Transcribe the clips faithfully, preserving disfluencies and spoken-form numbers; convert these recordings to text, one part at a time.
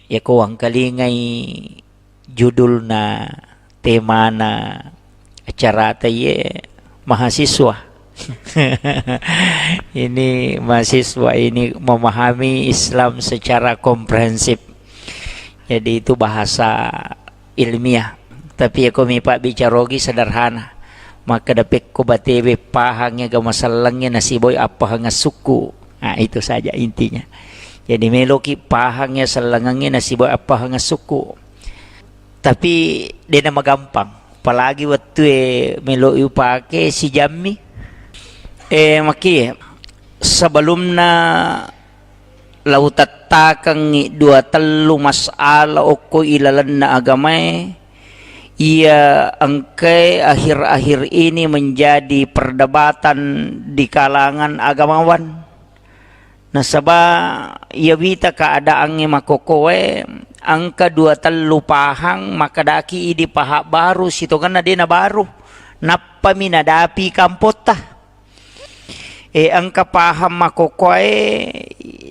Yako wangkalingai judulna, temana acarata iye, mahasiswa. Ini mahasiswa ini memahami Islam secara komprehensif. Jadi itu bahasa ilmiah. Tapi yako mi pabbicarogi sederhana. Makkeda pekko batewe pahangnge agama sellengnge nasibawai appahangeng sukku. Nah, itu saja intinya. Jadi meloki pahangnge sellengengnge nasibawai appahangeng sukku. Tapi dena magampang. Apalagi wettue meloki upake sijammi. Eh, maki sebelumna lau tettakengngi dua tellu masalah okko ilalenna agamae, iya engkae akhir-akhir ini menjadi perdebatan di kalangan agamawan. Nasaba iya wita keadaangnge makokoe, engka dua tellu pahang makkedaki idi pahang baru sitongenna dena baru. Nappami nadapi kampotta. E, engka paham makokoe,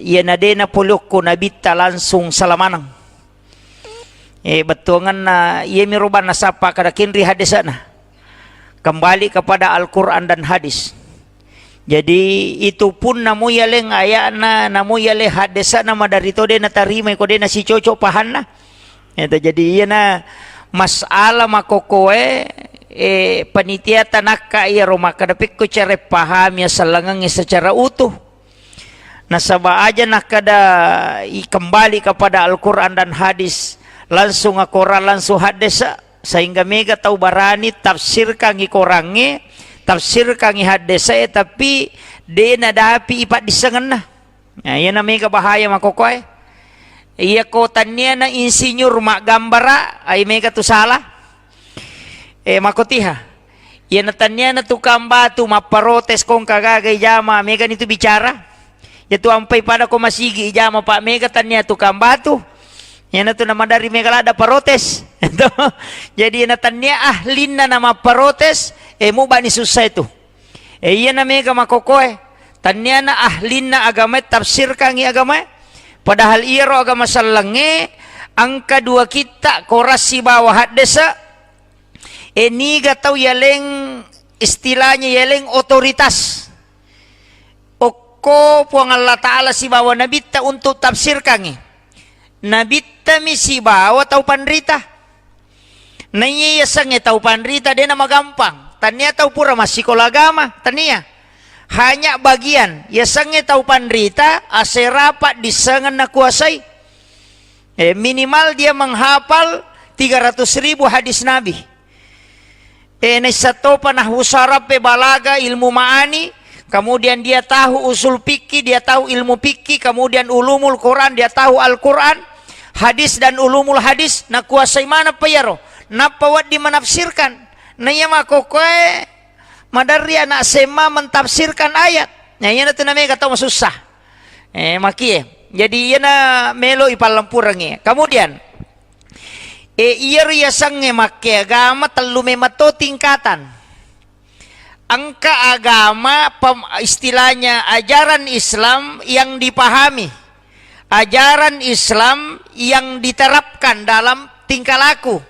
iyana dena pole okko nabitta langsung salamaneng. E, bettuangenna iyami robanna sappa kada kenri hadesana. Kembali kepada Al-Quran dan hadis. Jadi itu pun namo yaleng ayatna, namo yaleng hadesana maderri to de natarimai ko de nasicocok pahanna. Eta, jadi iyana masalah makokoe, eh, panitia tanakka iyaro makkeda pekko cara pahami asellengengnge secara utuh. Nasaba aja nakkeda i-, kembali kepada Al-Quran dan hadis, langsung akorang, langsung haddesa, sehingga mega tau barani tafsirkangi korangnge, tafsirkangi haddesa e, tapi de nadapi i paddissengenna. Nah, iyana mega bahaya makokoe. Iyako tanniana insinyur maggambara, ai mega tu salah. Eh, makotiha. Iyana tanniana tukang batu mapparotes kongka gaga ijama, mega nitu bicara. Iyatu ampai pada ko masigi ijama, Pak, mega tannia tukang batu. Iyana tu namadari mega lada parotes. Jadi iyana tannia ahlinna namapparotes, eh, mubani susah itu. E, iyana mega makokoe. Tanniana ahlinna agamae tafsirkangi agamae. Padahal iyaro agama sellengnge engka dua kitta, Korang sibawa haddesa. E, niga tau yaleng, istilahnya yaleng otoritas okko Puang Allah Ta'ala sibawa Nabitta untuk tafsirkangi. Nabittami sibawa tau panrita. Naiya yasengnge tau panrita de namagampang. Tania tau pura massikola agama, tania. Hanya bagian, yasengnge tau panrita, asera paddissengeng nakuasai. Eh, minimal dia menghafal tiga ratus ribu hadis Nabi. Eh, naisseng topa nahwu saraf e, balaga, ilmu ma'ani, kemudian dia tahu usul fikih, dia tahu ilmu fikih, kemudian ulumul Quran, dia tahu Al-Quran, hadis dan ulumul hadis, nakuasai maneng pa iyaro, nappa wedding menafsirkan. Naiya makokoe maderri anak S M A mentafsirkan ayat. Nah, iyana tu namega tau masussa. Eh, makie. Jadi iyana melo ipallempurengngi. Kemudian, eh, iyaro yasengnge makkeagama tellu memang to tingkatan. Engka agama pem-, istilahnya ajaran Islam yang dipahami, ajaran Islam yang diterapkan dalam tingkah laku.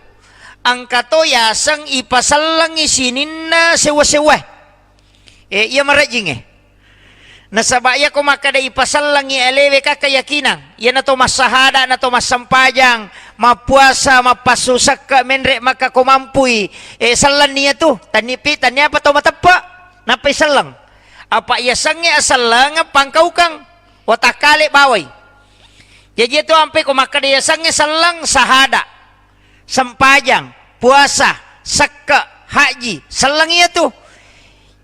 Engka to yaseng ipasellengi sininna sewwa-sewwae. Eh, iya marejjingnge. Nasaba iyako makkeda ipasellengi alewe ka keyakinan, iyana to massahada, na to massempajang, mappuasa, mappassu sekke, menre makka ko mampui, e, sellenni iyatu, tannipi, tanniapa to mateppe, nappai selleng. Apa iyasengnge asellengeng pangkaukeng, watakkale bawai. Jaji iyatu ampe ko makkeda iyasengnge selleng, sahada, sempajang, puasa, sekke, haji, selleng iyatu.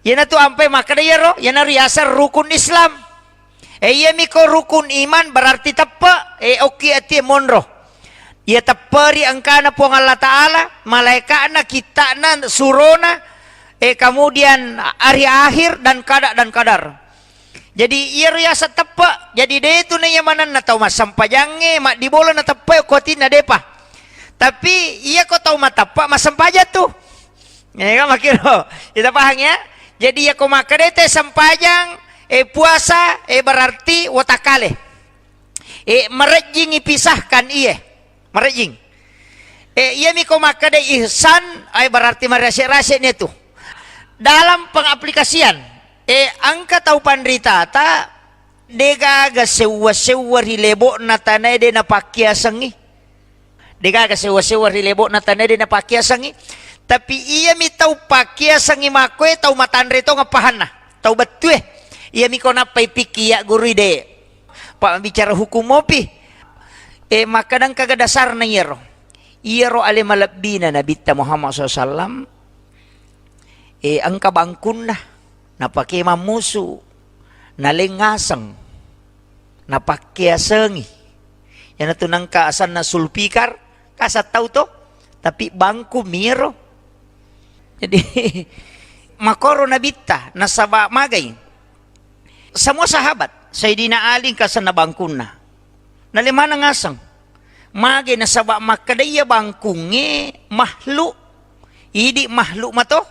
Iyanatu ampai makkeda iyaro, iyana riaseng rukun Islam. E, iyami ko rukun iman berarti teppe, e, okki atie monro. Iya tepperi engkana Puang Allah Ta'ala, malaika'na, kitta'na, surona, e, kemudian hari akhir dan kada dan kadar. Jadi iyaro yaseng teppe. Jadi de tu naiya manenna tau massempajangnge maddibola na teppe ko atinna, depa. Tapi iyako tau mateppe massempajang tu. Ya kan, makkiro. Kita paham ya? Jadi iyako makkedai te sempajang, eh, puasa, eh, berarti watakkale. E, marejjing ipisahkan iye. Marejjing. E, iyami ko makkeda ihsan, ai berarti marase-rase ni tu. Dalam pengaplikasian, e, engka tau panritata, degaga sewwa-sewwa ri lebo'na tanae de napakkiasengngi. Degaga sewwa-sewwa ri lebo'na tanae de napakkiasengngi. Tapi iyami tau pakkiasengngi makkoe tau matanre tongeng pahanna, tau bettue. Iyami ko nappai pikki iya gurui de. Pak bicara hukum mopi. E, makkadang kaga dasarna iyaro. Iyaro ale malebbina Nabitta Muhammad sallallahu alaihi wasallam. E, engka bangkunna, napake mammusu, naleng ngaseng, napakkeasengi. Iyanatu nengka asanna sulpikar, kasa tau to, tapi bangku miro. Jadi, makoro Nabitta, nasaba magai. Semua sahabat, Sayyidina Ali engka asanna bangkunna. Nale maneng ngaseng. Mage nasaba makkeda iya bangkungnge makhluk. Idi makhluk mato.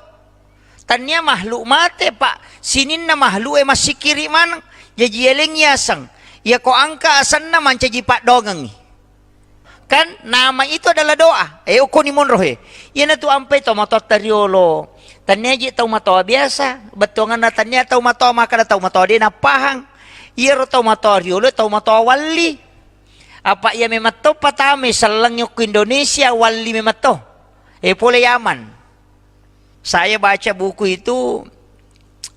Tania makhluk mate, Pak. Sininna makhluk e massikiri maneng. Jaji eleng yaseng. Iya ko angka asenna mancaji paddongengi. Kan nama itu adalah doa. E, ukkoni monro he. Iyanatu ampai tau matoatta riolo. Tania ji tau matoa biasa, bettuanganna tania tau matoa makkeda tau matoa de napahang. Iyaro tau matoa riolo tau matoa walli. Apa iya memetto patame sellengi okko Indonesia walli memetto. E, pole Yaman. Saya baca buku itu,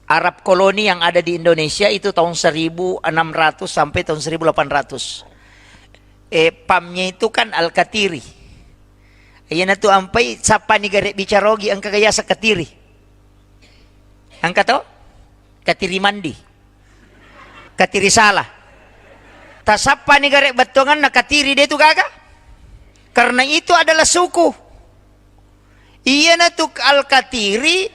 Arab koloni yang ada di Indonesia itu tahun seribu enam ratus sampai tahun seribu delapan ratus. Eh, pamnya itu kan Al-Katiri. Iyanatu ampai sappani gare bicarogi engka gayasa Katiri. Engka to? Katiri mandi. Katiri salah. Tasappani gare bettuanganna Katiri de tu gaga. Karena itu adalah suku. Iyanatu Al-Katiri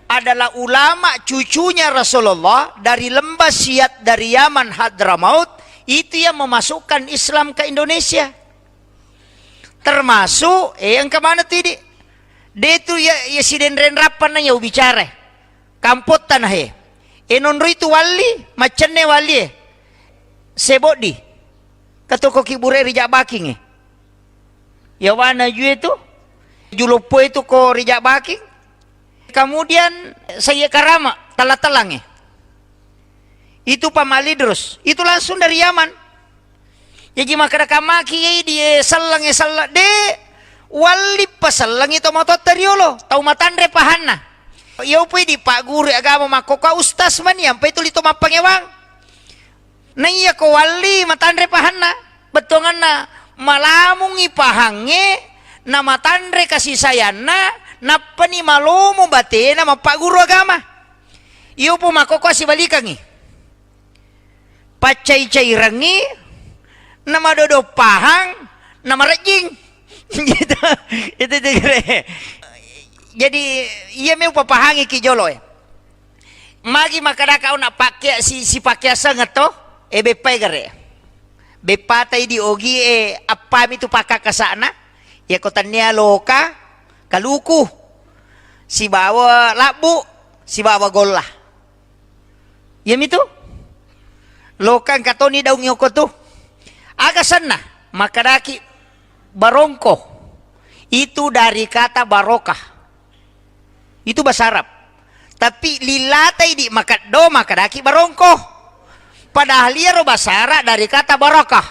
adalah ulama cucunya Rasulullah dari lembah Syiat dari Yaman Hadramaut, itu yang memasukkan Islam ke Indonesia. Termasuk, eh, engka mana tu idi? De tu ya, ya sidenren rappanna ya ubicara. Kampotta nahe. E nonroi tu walli, maccenne walli e. Seboddi. Katoko kibure rijak baking e. Yawana jue tu, juloppo itu ko rijak baking. Kemudian saya karama, tala-talang e. Itu Pamali terus. Itu langsung dari Yaman. Jaji makkeda kamaki yai di, eh, selleng, eh, selleng. De, walli pasellengi to matotta riolo, tau matanre pahanna. Iya upui di Pak Guru agama makkokkoe ustaz mani, ampai tuli to mappangewang. Naiya ko walli matanre pahanna, bettuanganna malamungi pahangnge, na matanre kasisayanna, nappani malomo batena mappagguru agama. Iya upo makkokkoe sibalikangi. Paccai-cairengngi, namadodo pahang, namarejjing. Gitu. Itu, itu, jadi, iya mi upapahangi ki jolo e. Magi makkedaka au napakke si, sipakke aseng to, e beppai gare. Beppatai di ogi e appami tu pakkakkasa'na, yako tannia loka, kaluku, sibawa labbu, sibawa golla. Iyamitu? Loka engka toni daung yoko tu. Aga senna? Makkedaki barongko. Itu dari kata barokah. Itu bahasa Arab. Tapi lillatai di makeddo makkedaki barongko. Padahal iyaro bahasa Arab dari kata barakah.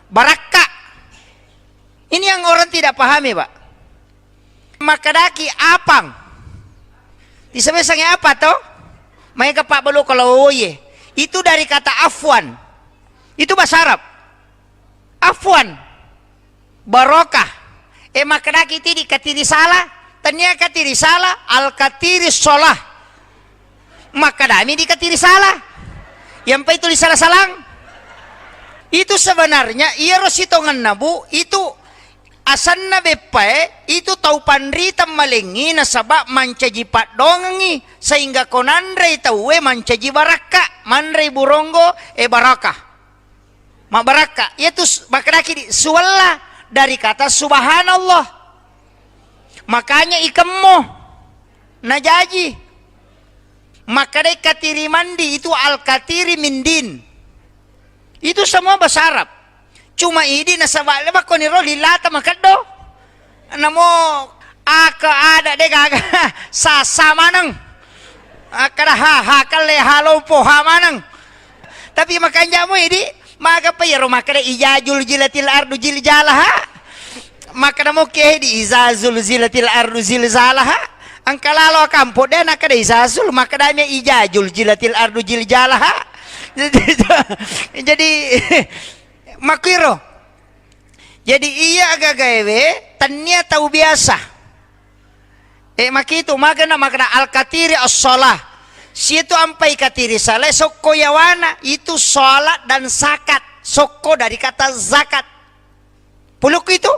Barakka. Ini yang orang tidak pahami, Pak. Makkedaki apang. Disebesangi apa to? Maega pabbalu kalau oye. Itu dari kata afwan. Itu bahasa Arab. Afwan. Barokah. E makkedaki tidi katiri salah. Tania katiri salah. Al katiri sholah. Makkedami di katiri salah. Yampai tuli salah-salang. Itu sebenarnya iyaro sitongenna, Bu, itu asanna beppae, itu tau panriteng malengngi nasaba mancaji paddongengngi, sehingga ko nanrei tauwe mancaji barakka, manrei buronggo, e, barakah. Mabbarakka. Iyatu s-, makkedaki di suwella dari kata subhanallah. Makanya ikemmo najaji. Makkedai katiri mandi itu al-katiri min din. Itu semua bahasa Arab. Cuma idi nasaba' le makkoniro lilata makeddo. Namo aka ada de gaga sasa maneng. Akkada ha, ha kalle ha lompo ha maneng. Tapi makanja' mo idi, maga pa iyaro makkeda ijazul zilatil ardu ziljalaha. Makkeda mo ke di izazul zilatil ardu zilzalaha. Engka lalo akampo de nakkeda izazul, makkeda me ijazul zilatil ardu ziljalaha. Jadi makkiro. Jadi iya agagaewe tennia tau biasa. E, makitu magana magana al-katiri as-shalah. Situ ampai katiri salai sokko yawana itu sholat dan zakat. Sokko dari kata zakat. Pulukku itu.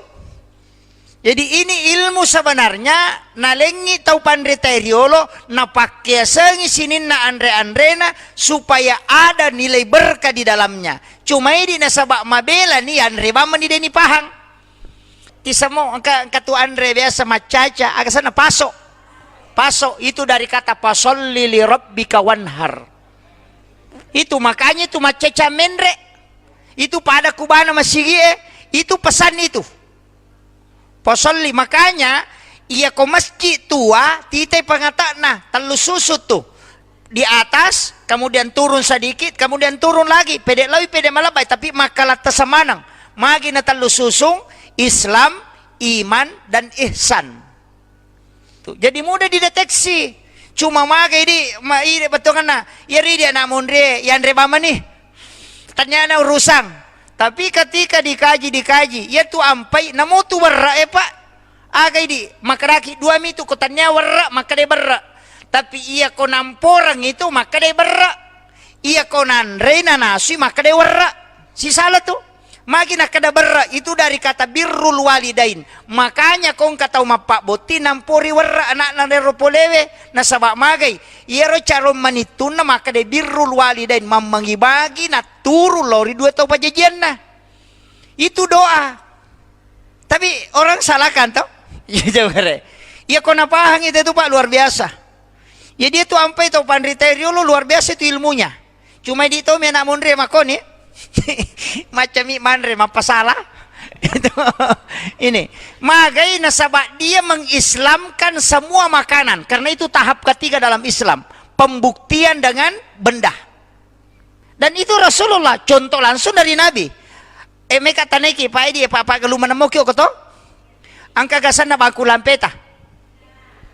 Jadi ini ilmu sebenarnya nalengngi tau panritae riolo napakkeasengi sininna anre-anrena supaya ada nilai berkah di dalamnya. Cuma idi nasaba' mabelani yanre bamani deni pahang. Tisamo engka, engka tu anre biasa maccaca, aga sana paso. Paso itu dari kata fasalli li rabbika wanhar. Itu makanya itu maccaca menre. Itu pada kubana masigie, itu pesan itu. Fasalli, makanya iya ko masjid tua, titai pangatakna, tellu susun tu. Di atas, kemudian turun sedikit, kemudian turun lagi. Pede lawi, pede malebbai, tapi makkalatta samaneng. Magi na tellu susung, Islam, iman, dan ihsan. Tuh, jadi mudah dideteksi. Cuma magai di, ma, ide bettuanganna, iya ridi anak monri, yanre bamani. Tanyana urusang. Tapi ketika dikaji, dikaji, iya tu ampai, namutu berra, eh, Pak. Aga idi, makkedaki dua mitu ko tania werra, makkeda berra. Tapi iya ko namporang itu, makkeda berra. Iya ko nanrei nanasui, makkeda werra. Sisala tu. Magi nakkeda berra, itu dari kata birrul walidain. Makanya ko engka tau mappabbotti nampori werra anakna rero polewe, nasaba magai. Iyaro carong manittunna makkeda birrul walidain, mammangi-bagi natturu lao ri dua tau pajajianna. Itu doa. Tapi orang salahkan toh? Iya, jaware. Iya, ko napahang itu, itu, Pak, luar biasa. Ya, dia tuh ampai tau panrita riolo luar biasa itu ilmunya. Cuma di tau mi anak monri makoni. Macam mi manre, mappasala. Itu. Ini. Magai nasaba dia mengislamkan semua makanan. Karena itu tahap ketiga dalam Islam. Pembuktian dengan benda. Dan itu Rasulullah, contoh langsung dari Nabi. Eh, meka tanaiki, Pak Edi, Pak, Pak, gelu menemoki oko to? Angka gasanna bangku lampeta.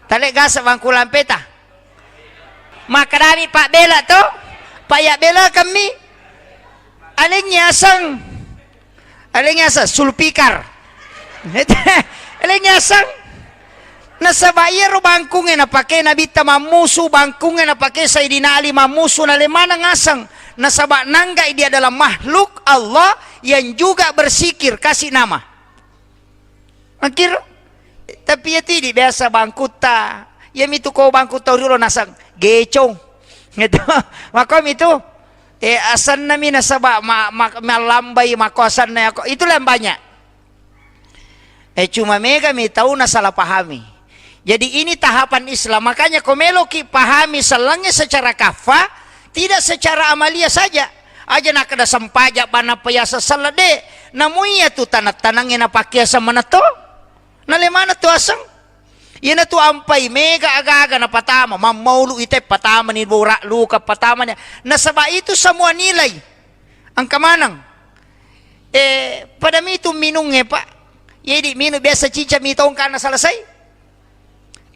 Tale gasa bangku lampeta. Makadami Pak Bela to? Pak ya Bela kami. Alengngi aseng. Alengngi aseng sulpikar. Alengngi aseng. Nasaba iyaro bangkungnge napake Nabitta mammusu, bangkungnge napake Sayyidina Ali mammusu, nale maneng aseng. Nasaba nanggai dia adalah makhluk Allah yang juga bersikir, kasih nama. Makkiro. Tapi iya tidi biasa bangkutta. Iya mitu ko bangkutta riolo naseng gecong. Gitu. Makomi tu. Eh, asanna mi nasaba ma, ma, mallambai mako asanna yako. Itulah yang banyak. Eh, cuma mega mi tau nasalah pahami. Jadi ini tahapan Islam. Makanya ko meloki pahami sellengnge secara kaffa, tidak secara amalia saja. Aja nakkeda sempaja bana payasa sella de. Namu iya tu tanang-tanangnge napakkiasa manetto. Nale maneng tu aseng. Iyana tu ampai mega aga-aga napatama, mammaulu ite patamani bora luka patamani. Nasaba itu semua nilai. Engka maneng. Eh, pada mitu minungnge, Pak. Jadi minung biasa cica mitongka na selesai.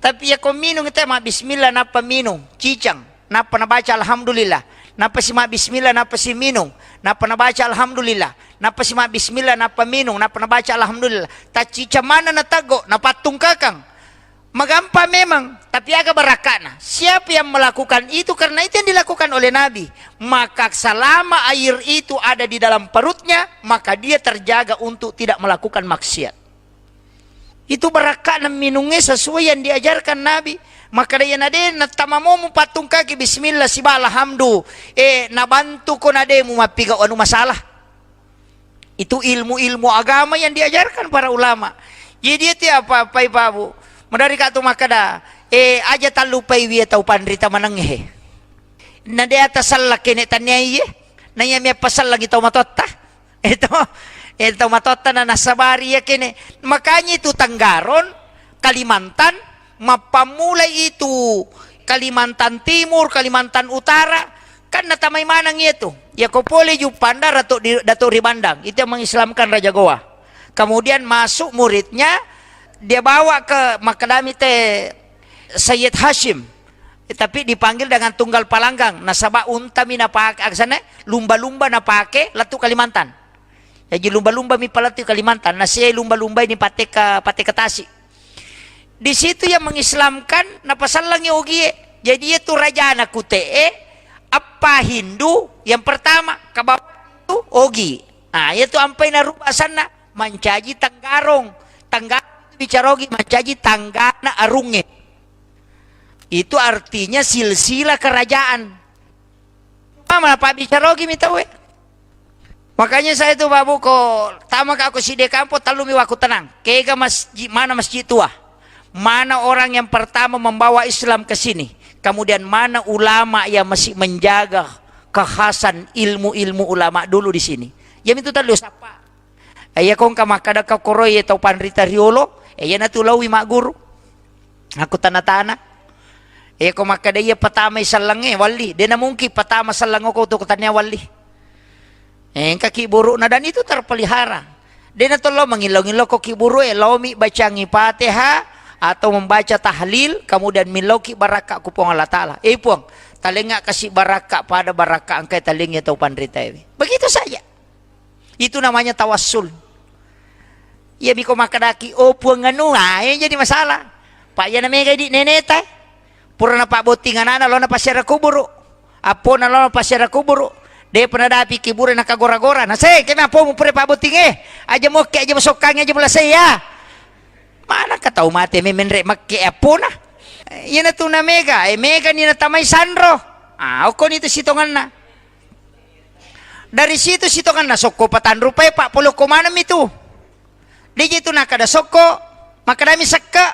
Tapi iya ko minung te ma bismillah nappa minung, cicang, nappa nabaca alhamdulillah, nappa si ma bismillah, nappa si minung, nappa nabaca alhamdulillah, nappa si ma bismillah, nappa minung, nappa nabaca alhamdulillah. Tacicang mana na teggo, napattungkakang. Magampang memang, tapi aga barakka'na? Siapa yang melakukan itu karena itu yang dilakukan oleh Nabi, maka selama air itu ada di dalam perutnya, maka dia terjaga untuk tidak melakukan maksiat. Itu barakka'na minungnge sesuai yang diajarkan Nabi. Maka daya nade nattamamomu pattungkaki bismillah siba alhamdu, eh, nabantuko nademu mappigau anu masalah. Itu ilmu-ilmu agama yang diajarkan para ulama. Jadi dia tiap apa-apa ibu. Madari ka tu makkada, eh, aja tallupai wie tau panrita manengnge. Na de atasalla kene tania iye. Na iya mia pasallangi tau matotta. Itu. Eh, tau matotta na nasabari ya kene. Makanya itu Tenggarong, Kalimantan, mappammulai itu Kalimantan Timur, Kalimantan Utara, kan natamai maneng itu. Ya ko pole Juppanda, Datuk di, Datuk Ribandang, itu yang mengislamkan Raja Gowa. Kemudian masuk muridnya, dia bawa ke Makadami te Sayyid Hashim. Eh, tapi dipanggil dengan Tunggal Palanggang. Nasaba untami napake, aksana lumba-lumba napake lettu Kalimantan. Jaji lumba-lumba mi palettu Kalimantan. Nasia lumba-lumba ini pateka, pateka tasi. Di situ yang mengislamkan, napasallangi ogie. Jadi itu rajana kute'e, appa Hindu yang pertama, kabawa itu ogi. Nah, itu ampai naruba asanna, mancaji Tenggarong. Tenggarong itu bicara ogi, mancaji tanggana arungnge. Itu artinya silsilah kerajaan. Mama, napabbicara ogi mi tauwe. Makanya saya tu, Babu, ko tama ka ko sidde kampo, tellu mi wakku tenang. Kega masjid, mana masjid tua? Mana orang yang pertama membawa Islam ke sini? Kemudian mana ulama yang masih menjaga kekhasan ilmu-ilmu ulama dulu di sini? Ya, itu tellu sappa. Eh, iya ko engka makkeda ka koroi tau panrita riolo, eh, iyanatu laowi magguru. Aku tana-tana. Eh, ko makkeda iya patamai sellengnge, walli. Dena mungkin patama selleng ko tu ko tania walli. Eh, engka kiburu'na dan itu terpelihara. Dena tollo mangillau-ngillau ko kiburu, eh, laomi bacangi Fatihah atau membaca tahlil, kemudian millau ki barakka ku Puang Allah Ta'ala. Eh, Puang, talengnga kasi barakka pada barakka engkai talengngi tau panrita ewe. Begitu saja. Itu namanya tawassul. Iya miko makkedaki, "Oh, Puang anu," ah, eh, jadi masalah. Pak, iya namega di neneta, eh. Pura napabbotting anana, lona pasiara kuburu. Appona lona pasiara kuburu. Depa nadapi kiburu nakagora-gora. Nah, se, kena appomu pura pabbotting, eh. Aja mokke, aja masokkangi, aja mulasai, ya. Mana ka tau mate me menre makke appona. Iyanatu namega, eh, mega ni natamai sanro. Ah, okkoni tu sitonganna. Dari situ sitonganna sokko patanrupai, Pak, polokko maneng mi tu. Deje tu nakkada sokko, makkedami sekke.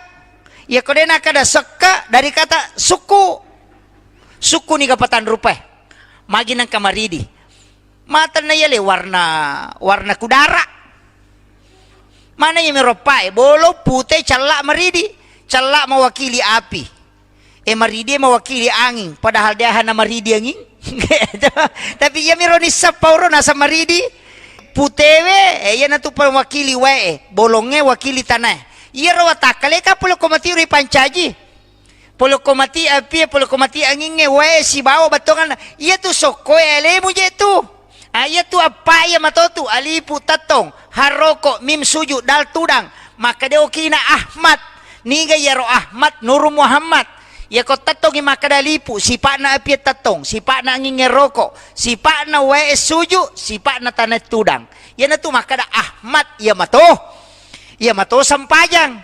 Iya ko de nakkada sekke dari kata sukku. Sukku niga patanrupai. Magi nengka maridi. Matenna iya le warna, warna kudara. Mana iya mero pae, bolo, pute, cella, maridi. Cella mewakili api. Eh, maridi mewakili anging, padahal de aha na maridi anging. Tapi iya miro nissappa oro nasa maridi, putewe, eh, iya natu mewakili wae, bolongnge wakili tanae. Iyaro watakkaleka pole ko mati ri pancaji. Pole ko mati api, pole ko mati angingnge, wae sibawa battonganna. Iya tu sokkoe alemu je tu. Ah, iya tu appa iya matotu, alipu tettong, harroko, mim sujud, dal tudang. Makkeda okina Ahmad. Niga iyaro Ahmad? Nuru Muhammad. Iya ko tettongi makkeda lipu, sipa'na api tettong, sipa'na angingnge roko, sipa'na wae sujud, sipa'na tanae tudang. Iyanatu makkeda Ahmad, iya mato. Iya mato sempajang.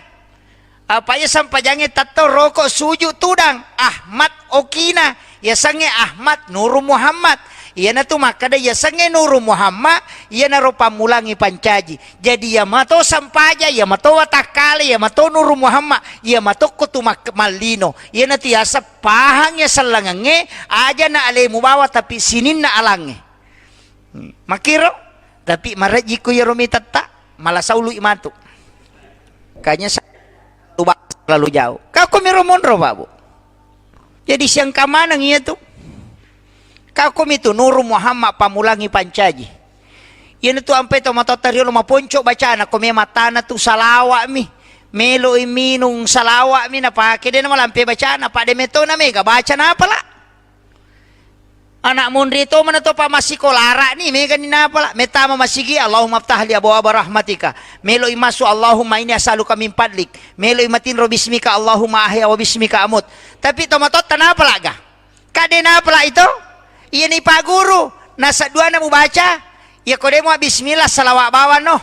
Apa iya sempajangnge tettong roko sujud tudang? Ahmad okina, yasengnge Ahmad Nuru Muhammad. Iyanatu makkeda yasengnge Nuru Muhammad, iyanaro pammulangi pancaji. Jadi iya mato sempajang, iya mato watakkale, iya mato Nuru Muhammad, iya mato ko tu mak-, mallino. Iyanatu yaseng pahang iya sellengengnge, aja na alemu bawang tapi sininna alangnge. Hmm. Makkiro, tapi marejjiko iyaro mitetta, mala saului matu. Kanya sa-, lu ba-, lalu jauh. Kako miro monro, Pak, Bu. Jadi siangka maneng iya tu. Kako mitu Nuru Muhammad pammulangi pancaji. Iyanatu ampai to matotta riolo maponco bacana, ko me matana tu salawat mi. Melo i minung salawat mi napake, de namalampe bacana, Pak, de metona mega bacana apala. Anak monri to mana to pa massikolara ni, mega ni napala. Metama masigi, Allahumma ftah li abwaba rahmatika. Melo i masu, Allahumma inni as'aluka min fadlik. Melo i matinro bismika, Allahumma ahya wa bismika amut. Tapi to matotta napala ga? Kade napala ito? Iya ni Pak Guru, nasadduana mubaca. Iya ko de mua bismillah, salawat bawang no.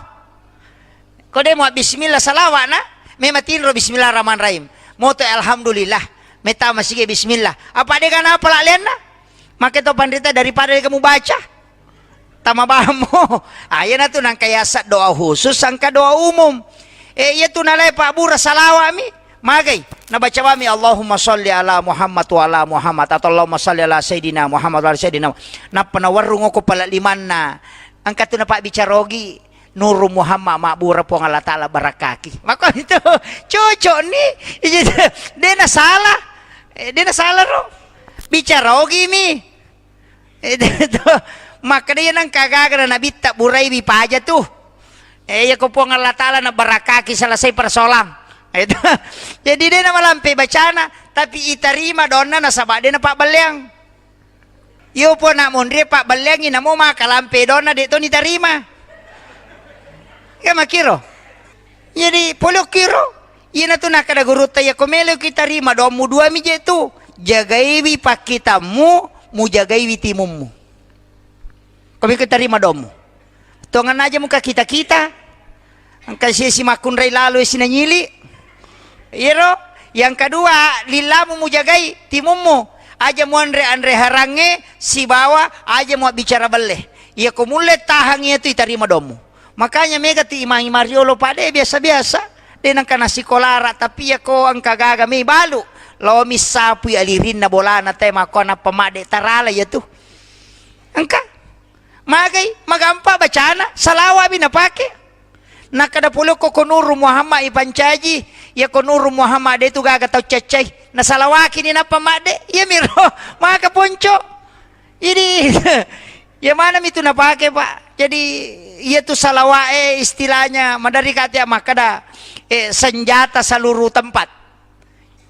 Ko de mua bismillah salawatna, mema tinro bismillahirrahmanirrahim. Moto alhamdulillah, metama sige bismillah. Apa de gana pala lenna? Make to panrita daripada de kamu baca. Tama bamo. Ah, iyanatu nangka yasa doa khusus, sangka doa umum. Eh, iya tu nalai Pak Bura salawat mi. Magai, nabaca wami Allahumma salli ala Muhammad wa ala Muhammad atau Allahumma salli ala Sayyidina Muhammad wa ala Sayyidina. Nappa nawarrung oko pala limanna. Angka tu napabbicara ogi. Nuru Muhammad mabbura Puang Allah Ta'ala barakaki. Maka itu cocok ni. Iya, de' na salah. Eh, de' na salah ro. Bicara ogi mi. Eh, itu. Maka dia nang kagaga na nabitta burai bi paja tu. Eh, iya ko Puang Allah Ta'ala na barakaki selesai persoalan. Itu. Jadi de' na malampe bacana, tapi itarima donna nasaba de' na pabballeang. Iyo po na monri pabballeangi namo maka lampe donna de' to nitarima. Iya makiro. Jadi pole okkiro. Iyana tu nakkeda gurutta, iya ko melo ki tarima dommu dua mi je tu. Jagaiwi pakkitammu, mujagaiwi timummu. Ko melo ki tarima dommu. Tongenna aja muka kita-kita. Engka si, si makkunrai lalo si nanyili. Iyaro, yang kedua, lillamu mujagai timummu. Aja muanre-anre harangnge sibawa aja muabbicara belle. Iya ko mulle tahang iya tu itarima dommu. Makanya mega tu imang-imang riolo pade biasa-biasa. De' nengka nasikolara, tapi iya ko engka gaga mei balu. Lao missapui alirinna bolana te makko nappa madde tarala iya tu. Engka. Magai, magampa bacana, salawa bi napake. Nakkeda pole ko, ko Nuru Muhammad ipancaji, iya ko Nuru Muhammad de' tu gaga tau caccai. Nasalawaki ni nappa madde, iya miro, maka ponco. Jadi, iya mana mi tu napake, Pak. Jadi, iya tu salawa, eh, istilahnya, madari kati makkeda, eh, senjata seluruh tempat.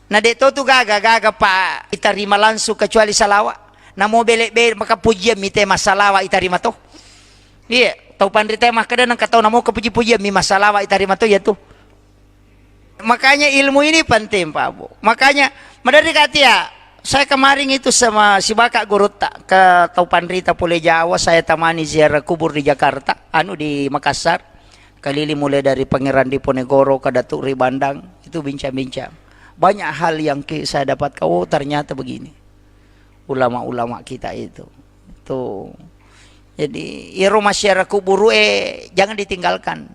Na de' to tu gaga, gaga pa itarima langsung kecuali salawa. Namo bele-bele maka pujian mi te massalawa itarima to. Iya, tau panrita makkeda nengka tau namo kepuji-pujian mi massalawa itarima to iya tu. Makanya ilmu ini penting, Pak Bu. Makanya madari katia, saya kemarin itu sama si Bapak gurutta ke tau panrita pole Jawa, saya temani ziarah kubur di Jakarta, anu di Makassar. Keliling mulai dari Pangeran Diponegoro ke Datuk Ribandang, itu bincang-bincang. Banyak hal yang ki-, saya dapatkan, oh, ternyata begini. Ulama-ulama kita itu. Tuh. Jadi, iyaro massiara kuburu, eh, jangan ditinggalkan.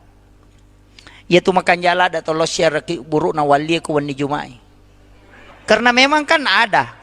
Iya tu makanjala ada tolong siara kuburu na wali ku wenni Jumai. Karena memang kan ada.